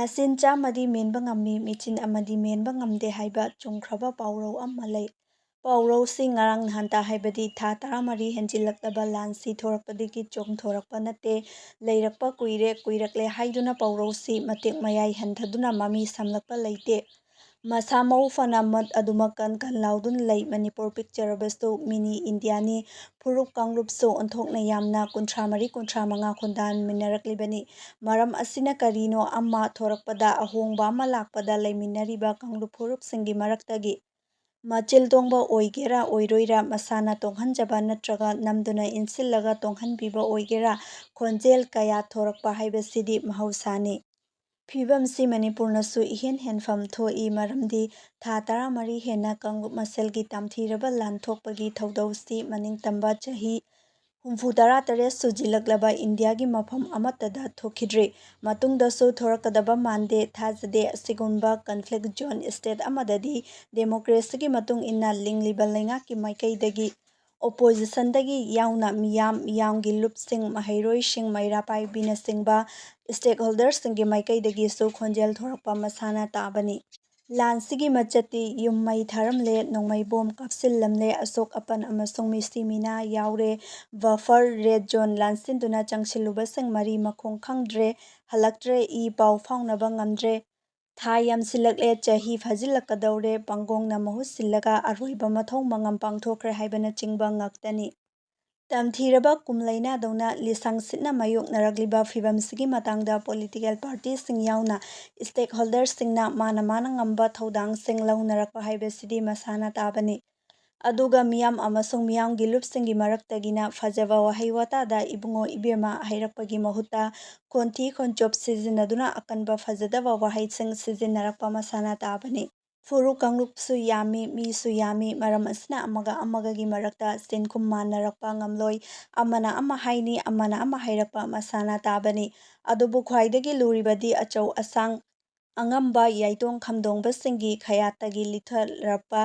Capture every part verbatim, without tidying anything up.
ꯃꯆꯤꯟ ꯆꯥꯝꯃꯗꯤ ꯃꯦꯟꯕ ꯉꯝꯃꯤ, ꯃꯦꯆꯤꯟ ꯑꯃꯗꯤ ꯃꯦꯟꯕ ꯉꯝꯗꯦ ꯍꯥꯏꯕ ꯆꯨꯝꯈ꯭ꯔꯕ ꯄꯥꯎꯔꯧ ꯑꯃ ꯂꯩ꯫ ꯄꯥꯎꯔꯧꯁꯤ ꯉꯔꯥꯡ ꯅꯍꯥꯟꯇ, ꯍꯥꯏꯕꯗꯤ ꯊꯥ ꯇꯔꯥꯃꯔꯤ ꯍꯦꯟꯖꯤꯜꯂꯛꯂꯕ ꯂꯥꯟꯁꯤ ꯊꯣꯔꯛꯄꯗꯒꯤ ꯆꯣꯡꯊꯣꯔꯛꯄ ꯅꯠꯇꯦ, ꯂꯩꯔꯛꯄ ꯀꯨꯏꯔꯦ, ꯀꯨꯏꯔꯛꯂꯦ ꯍꯥꯏꯗꯨꯅ ꯄꯥꯎꯔꯧꯁꯤ ꯃꯇꯦꯛ ꯃꯌꯥꯏ ꯍꯟꯊꯗꯨꯅ ꯃꯃꯤ ꯁꯥꯝꯂꯛꯄ ꯂꯩꯇꯦ꯫ ꯃꯁꯥ ꯃꯎ ꯐꯅ ꯃꯠ ꯑꯗꯨꯃꯛ ꯀꯟ ꯀꯟ ꯂꯥꯎꯗꯨꯅ ꯂꯩ꯫ ꯃꯅꯤꯄꯨꯔ ꯄꯤꯛꯆꯔꯕꯁꯨ ꯃꯤꯅꯤ ꯏꯟꯗꯤꯌꯥꯅꯤ꯫ ꯐꯨꯔꯨꯞ ꯀꯥꯡꯂꯨꯞꯁꯨ ꯑꯣꯟꯊꯣꯛꯅ ꯌꯥꯝꯅ ꯀꯨꯟꯊ꯭ꯔꯥ ꯃꯔꯤ ꯀꯨꯟꯊ꯭ꯔꯥ ꯃꯉꯥ ꯈꯨꯟꯗꯥꯃꯤꯟꯅꯔꯛꯂꯤꯕꯅꯤ꯫ ꯃꯔꯝ ꯑꯁꯤꯅ ꯀꯔꯤꯅꯣ ꯑꯃ ꯊꯣꯔꯛꯄꯗ, ꯑꯍꯣꯡꯕ ꯑꯃ ꯂꯥꯛꯄꯗ ꯂꯩꯃꯤꯟꯅꯔꯤꯕ ꯀꯥꯡꯂꯨꯞ ꯐꯨꯔꯨꯞꯁꯤꯡꯒꯤ ꯃꯔꯛꯇꯒꯤ ꯃꯆꯤꯜ ꯇꯣꯡꯕ ꯑꯣꯏꯒꯦꯔꯥ ꯑꯣꯏꯔꯣꯏꯔꯥ, ꯃꯁꯥꯅ ꯇꯣꯡꯍꯟꯖꯕ ꯅꯠꯇ꯭ꯔꯒ ꯅꯝꯗꯨꯅ ꯏꯟꯁꯤꯜꯂꯒ ꯇꯣꯡꯍꯟꯕꯤꯕ ꯑꯣꯏꯒꯦꯔꯥ, ꯈꯣꯟꯖꯦꯜ ꯀꯌꯥ ꯊꯣꯔꯛꯄ ꯍꯥꯏꯕꯁꯤꯗꯤ ꯃꯍꯧꯁꯥꯅꯤ꯫ ꯐꯤꯕꯝꯁꯤ ꯃꯅꯤꯄꯨꯔꯅꯁꯨ ꯏꯍꯦꯟ ꯍꯦꯟꯐꯝ ꯊꯣꯛꯏ, ꯃꯔꯝꯗꯤ ꯊꯥ ꯇꯔꯥꯃꯔꯤ ꯍꯦꯟꯅ ꯀꯥꯡꯂꯨꯞ ꯃꯁꯦꯜꯒꯤ ꯇꯝꯊꯤꯔꯕ ꯂꯥꯟ ꯊꯣꯛꯄꯒꯤ ꯊꯧꯗꯧꯁꯤ ꯃꯅꯤꯡꯇꯝꯕ ꯆꯍꯤ ꯍꯨꯝꯐꯨ ꯇꯔꯥ ꯇꯔꯦꯠ ꯁꯨꯖꯤꯜꯂꯛꯂꯕ ꯏꯟꯗꯤꯌꯥꯒꯤ ꯃꯐꯝ ꯑꯃꯠꯇꯗ ꯊꯣꯛꯈꯤꯗ꯭ꯔꯤ꯫ ꯃꯇꯨꯡꯗꯁꯨ ꯊꯣꯔꯛꯀꯗꯕ ꯃꯥꯟꯗꯦ, ꯊꯥꯖꯗꯦ꯫ ꯑꯁꯤꯒꯨꯝꯕ conflict zone state ꯑꯃꯗꯗꯤ democracyꯒꯤ ꯃꯇꯨꯡ ꯏꯟꯅ ꯂꯤꯡꯂꯤꯕ ꯂꯩꯉꯥꯛꯀꯤ ꯃꯥꯏꯀꯩꯗꯒꯤ, oppositionꯗꯒꯤ ꯌꯥꯎꯅ ꯃꯤꯌꯥꯝ, ꯃꯤꯌꯥꯝꯒꯤ ꯂꯨꯞꯁꯤꯡ, ꯃꯍꯩꯔꯣꯏꯁꯤꯡ, ꯃꯩꯔꯥ ꯄꯥꯏꯕꯤꯅꯆꯤꯡꯕ stakeholderꯁꯤꯡꯒꯤ ꯃꯥꯏꯀꯩꯗꯒꯤꯁꯨ ꯈꯣꯟꯖꯦꯜ ꯊꯣꯔꯛꯄ ꯃꯁꯥꯅ ꯇꯥꯕꯅꯤ꯫ ꯂꯥꯟꯁꯤꯒꯤ ꯃꯆꯠꯇꯤ ꯌꯨꯝ ꯃꯩ ꯊꯥꯔꯝꯂꯦ, ꯅꯣꯡꯃꯩ ꯕꯣꯝ ꯀꯥꯞꯁꯤꯜꯂꯝꯂꯦ, ꯑꯁꯣꯛ ꯑꯄꯟ ꯑꯃꯁꯨꯡ ꯃꯤꯁꯤ ꯃꯤꯅꯥ ꯌꯥꯎꯔꯦ, buffer red zone ꯂꯥꯟꯁꯤꯟꯗꯨꯅ ꯆꯪꯁꯤꯜꯂꯨꯕꯁꯤꯡ ꯃꯔꯤ ꯃꯈꯣꯡ ꯈꯪꯗ꯭ꯔꯦ, ꯍꯜꯂꯛꯇ꯭ꯔꯦ, ꯏ ꯄꯥꯎ ꯐꯥꯎꯅꯕ ꯉꯝꯗ꯭ꯔꯦ, ꯊꯥ ꯌꯥꯝꯁꯤꯜꯂꯛꯂꯦ, ꯆꯍꯤ ꯐꯥꯖꯤꯜꯂꯛꯀꯗꯧꯔꯦ, ꯄꯥꯡꯒꯣꯡꯅ ꯃꯍꯨꯠ ꯁꯤꯜꯂꯒ ꯑꯔꯣꯏꯕ ꯃꯊꯧ ꯃꯉꯝ ꯄꯥꯡꯊꯣꯛꯈ꯭ꯔꯦ ꯍꯥꯏꯕꯅꯆꯤꯡꯕ ꯉꯥꯛꯇꯅꯤ꯫ ꯇꯝꯊꯤꯔꯕ ꯀꯨꯝ ꯂꯥꯏꯅꯥꯗꯧꯅ ꯂꯤꯁꯪ ꯁꯤꯠꯅ ꯃꯥꯌꯣꯛꯅꯔꯛꯂꯤꯕ ꯐꯤꯚꯝꯁꯤꯒꯤ ꯃꯇꯥꯡꯗ political partyꯁꯤꯡ ꯌꯥꯎꯅ stakeholderꯁꯤꯡꯅ ꯃꯥꯅ ꯃꯥꯅ ꯉꯝꯕ ꯊꯧꯗꯥꯡꯁꯤꯡ ꯂꯧꯅꯔꯛꯄ ꯍꯥꯏꯕꯁꯤꯗꯤ ꯃꯁꯥꯅ ꯇꯥꯕꯅꯤ꯫ ꯑꯗꯨꯒ ꯃꯤꯌꯥꯝ ꯑꯃꯁꯨꯡ ꯃꯤꯌꯥꯝꯒꯤ ꯂꯨꯞꯁꯤꯡꯒꯤ ꯃꯔꯛꯇꯒꯤꯅ ꯐꯖꯕ ꯋꯥꯍꯩ ꯋꯥꯇꯥꯗ "ꯏꯕꯨꯡꯉꯣ, ꯏꯕꯦꯝꯃ" ꯍꯥꯏꯔꯛꯄꯒꯤ ꯃꯍꯨꯠꯇ ꯈꯣꯟꯊꯤ ꯈꯣꯟꯆꯣꯞ ꯁꯤꯖꯤꯟꯅꯗꯨꯅ ꯑꯀꯟꯕ ꯐꯖꯗꯕ ꯋꯥꯍꯩꯁꯤꯡ ꯁꯤꯖꯤꯟꯅꯔꯛꯄ ꯃꯁꯥꯅ ꯇꯥꯕꯅꯤ꯫ ꯐꯨꯔꯨꯞ ꯀꯥꯡꯂꯨꯞꯁꯨ ꯌꯥꯝꯃꯤ, ꯃꯤꯁꯨ ꯌꯥꯝꯃꯤ, ꯃꯔꯝ ꯑꯁꯤꯅ ꯑꯃꯒ ꯑꯃꯒꯒꯤ ꯃꯔꯛꯇ ꯆꯤꯟꯈꯨꯝ ꯃꯥꯟꯅꯔꯛꯄ ꯉꯝꯂꯣꯏ꯫ ꯑꯃꯅ ꯑꯃ ꯍꯥꯏꯅꯤ, ꯑꯃꯅ ꯑꯃ ꯍꯥꯏꯔꯛꯄ ꯃꯁꯥꯅ ꯇꯥꯕꯅꯤ꯫ ꯑꯗꯨꯕꯨ ꯈ꯭ꯋꯥꯏꯗꯒꯤ ꯂꯨꯔꯤꯕꯗꯤ ꯑꯆꯧ ꯑꯁꯥꯡ, ꯑꯉꯝꯕ ꯌꯥꯏꯇꯣꯡ ꯈꯝꯗꯣꯡꯕꯁꯤꯡꯒꯤ ꯈꯌꯥꯠꯇꯒꯤ ꯂꯤꯊꯔꯛꯄ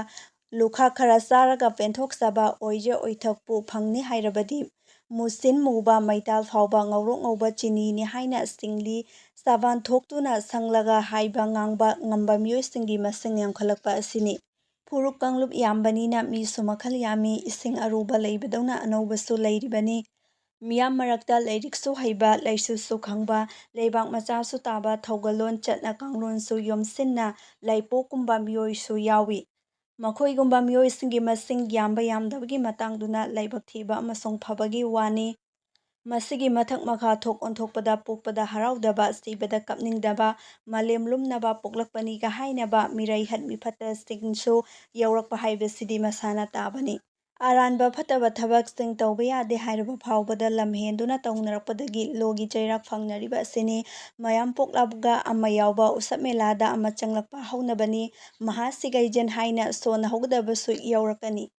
ꯂꯨꯈꯥꯛ ꯈꯔ ꯆꯥꯔꯒ ꯄꯦꯟꯊꯣꯛꯆꯕ ꯑꯣꯏꯖ ꯑꯣꯏꯊꯣꯛꯄꯨ ꯐꯪꯅꯤ ꯍꯥꯏꯔꯕꯗꯤ ꯃꯨꯁꯤꯟ ꯃꯨꯕ ꯃꯩꯇꯥꯜ ꯐꯥꯎꯕ ꯉꯧꯔꯣꯛ ꯉꯧꯕ ꯆꯤꯅꯤꯅꯤ ꯍꯥꯏꯅ ꯆꯤꯡꯂꯤ꯫ ꯆꯥꯕꯥꯟ ꯊꯣꯛꯇꯨꯅ ꯁꯪꯂꯒ ꯍꯥꯏꯕ ꯉꯥꯡꯕ ꯉꯝꯕ ꯃꯤꯑꯣꯏꯁꯤꯡꯒꯤ ꯃꯁꯤꯡ ꯌꯥꯝꯈꯠꯂꯛꯄ ꯑꯁꯤꯅꯤ꯫ ꯐꯨꯔꯨꯞ ꯀꯥꯡꯂꯨꯞ ꯌꯥꯝꯕꯅꯤꯅ ꯃꯤꯁꯨ ꯃꯈꯜ ꯌꯥꯝꯃꯤ, ꯏꯁꯤꯡ ꯑꯔꯨꯕ ꯂꯩꯕꯗꯧꯅ ꯑꯅꯧꯕꯁꯨ ꯂꯩꯔꯤꯕꯅꯤ꯫ ꯃꯤꯌꯥꯝ ꯃꯔꯛꯇ ꯂꯥꯏꯔꯤꯛꯁꯨ ꯍꯩꯕ, ꯂꯥꯏꯁꯨꯁꯨ ꯈꯪꯕ, ꯂꯩꯕꯥꯛ ꯃꯆꯥꯁꯨ ꯇꯥꯕ, ꯊꯧꯒꯜꯂꯣꯟ ꯆꯠꯅ ꯀꯥꯡꯂꯣꯟꯁꯨ ꯌꯣꯝꯁꯤꯟꯅ ꯂꯥꯏꯄꯣꯛꯀꯨꯝꯕ ꯃꯤꯑꯣꯏꯁꯨ ꯌꯥꯎꯏ꯫ ꯃꯈꯣꯏꯒꯨꯝꯕ ꯃꯤꯑꯣꯏꯁꯤꯡꯒꯤ ꯃꯁꯤꯡ ꯌꯥꯝꯕ ꯌꯥꯝꯗꯕꯒꯤ ꯃꯇꯥꯡꯗꯨꯅ ꯂꯥꯏꯕꯛ ꯊꯤꯕ ꯑꯃꯁꯨꯡ ꯐꯕꯒꯤ ꯋꯥꯅꯤ꯫ ꯃꯁꯤꯒꯤ ꯃꯊꯛ ꯃꯈꯥ ꯊꯣꯛ ꯑꯣꯟꯊꯣꯛꯄꯗ ꯄꯣꯛꯄꯗ ꯍꯔꯥꯎꯗꯕ, ꯁꯤꯕꯗ ꯀꯞꯅꯤꯡꯗꯕ, ꯃꯥꯂꯦꯝ ꯂꯨꯝꯅꯕ ꯄꯣꯛꯂꯛꯄꯅꯤꯒ ꯍꯥꯏꯅꯕ ꯃꯤꯔꯩ ꯍꯠ ꯃꯤꯐꯠꯇꯁꯤꯡꯁꯨ ꯌꯥꯎꯔꯛꯄ ꯍꯥꯏꯕꯁꯤꯗꯤ ꯃꯁꯥꯅ ꯇꯥꯕꯅꯤ꯫ ꯑꯔꯥꯟꯕ ꯐꯠꯇꯕ ꯊꯕꯛꯁꯤꯡ ꯇꯧꯕ ꯌꯥꯗꯦ ꯍꯥꯏꯔꯕ ꯐꯥꯎꯕꯗ ꯂꯝ ꯍꯦꯟꯗꯨꯅ ꯇꯧꯅꯔꯛꯄꯗꯒꯤ ꯂꯣꯒꯤ ꯆꯩꯔꯥꯛ ꯐꯪꯅꯔꯤꯕ ꯑꯁꯤꯅꯤ꯫ ꯃꯌꯥꯝ ꯄꯣꯛꯂꯕꯒ ꯑꯃ ꯌꯥꯎꯕ ꯎꯁꯞ ꯃꯦꯂꯥꯗ ꯑꯃ ꯆꯪꯂꯛꯄ ꯍꯧꯅꯕꯅꯤ꯫ ꯃꯍꯥꯁꯤꯒꯩꯖꯟ ꯍꯥꯏꯅ ꯁꯣꯟꯅꯍꯧꯒꯗꯕꯁꯨ ꯌꯥꯎꯔꯛꯀꯅꯤ꯫